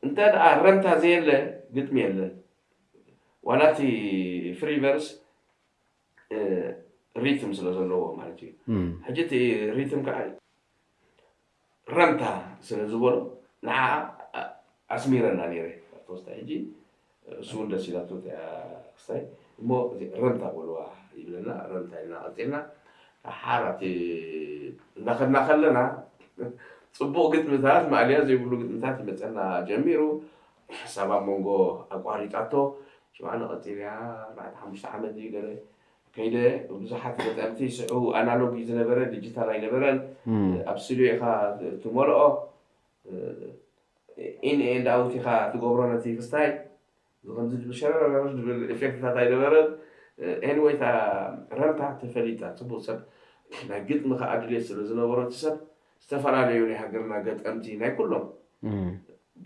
እንተ ደኣ ረምታ ዘየለ ግጥሚ የለን። ዋላ እቲ ፍሪ ቨርስ ሪትም ስለ ዘለዎ ማለት እዩ። ሕጂ እቲ ሪትም ከዓ ረምታ ስለ ዝበሎ ንዓ ኣስሚረና ነይረ። ተወስታ ሕጂ እሱ እውን ደስ ኢላቶ እቲኣ ክስታይ እሞ ረምታ በልዋ ይብለና። ረምታ ኢልና ቀፂልና ሓራ እቲ እንዳኸድና ከለና ፅቡቕ ግጥምታት ማእለያ ዘይብሉ ግጥምታት ይመፀና ጀሚሩ። ሳባ መንጎ ኣቋሪጣቶ ሽማዕ ንቐፂል እያ ኣርባዕተ ሓሙሽተ ዓመት እዩ ገለ ከይደ። ብዙሓት ገጠምቲ ስዑ ኣናሎግ እዩ ዝነበረ፣ ዲጂታል ኣይነበረን። ኣብ ስቱዲዮ ኢኻ ትመልኦ፣ ኢን ኤንድ ኣውት ኢኻ ትገብሮ ነቲ ክስታይ። ከምዚ ዝብል ሸረረር ዝብል ኢፌክትታት ኣይነበረን። ኤኒወይ እታ ረምታ ተፈሊጣ፣ ፅቡቕ ሰብ ናይ ግጥሚ ከዓ ድሌት ስለ ዝነበሮ እቲ ሰብ ዝተፈላለዩ ናይ ሃገርና ገጠምቲ ናይ ኩሎም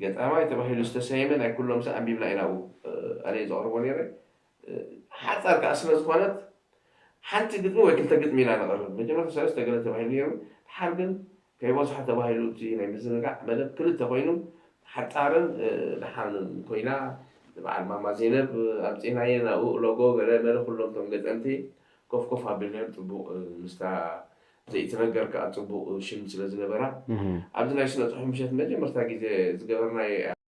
ገጣማይ ተባሂሉ ዝተሰየመ ናይ ኩሎም ሰብ ኣንቢብና ኢና። ኣብኡ ኣነ ዘቕርቦ ነይረ። ሓፃር ከዓ ስለ ዝኾነት ሓንቲ ግጥሚ ወይ ክልተ ግጥሚ ኢና ነቕርብ። መጀመርታ ሰለስተ ገለ ተባሂሉ ነይሩ። ድሓር ግን ከይበዝሖ ተባሂሉ እቲ ናይ ምዝንጋዕ መደብ ክልተ ኮይኑ ሓፃርን ደሓንን ኮይና። በዓል ማማ ዜነብ ኣምፂናየ ናብኡ ሎጎ ገለ መለ ኩሎም ቶም ገጠምቲ ኮፍ ኮፍ ኣቢልናዮም ፅቡቕ ምስታ ዘይትነገር ከዓ ፅቡቕ ሽም ስለ ዝነበራ ኣብዚ ናይ ስነ ፅሑፍ ምሸት መጀመርታ ግዜ ዝገበርናዮ